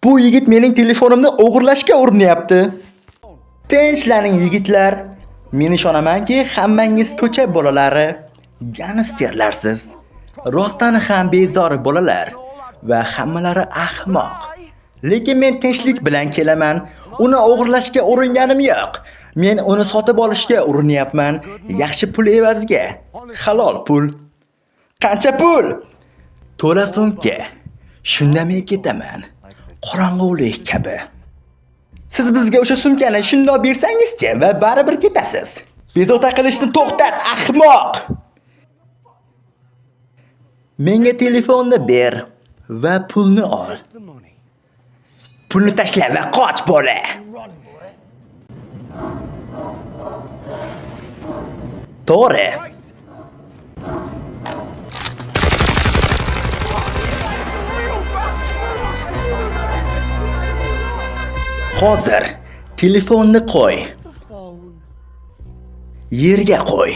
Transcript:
Bu yigit mening telefonimni o'g'irlashga urinyapti. Tinchlaning yigitlar. Men ishonamanki, hammangiz ko'cha bolalari, gangsterlarsiz. Rostdan ham bezori bolalar va hammalari ahmoq. Lekin men tinchlik bilan kelaman. Uni o'g'irlashga uringanim yo'q. Men uni sotib olishga urinyapman. Yaxshi pul evaziga. Halol pul. Qancha pul? To'la sumka. Shunda men ketaman. Qorong'ulik kabi. Siz bizga o'sha sumkani shundoq bersangizchi va baribir ketasiz. Bezovta qilishni to'xtat, ahmoq. Menga telefonni ber va pulni ol. Pulni tashla va qoch, bola. To'g'ri. Hozir telefonni qo'y. Yerga qo'y.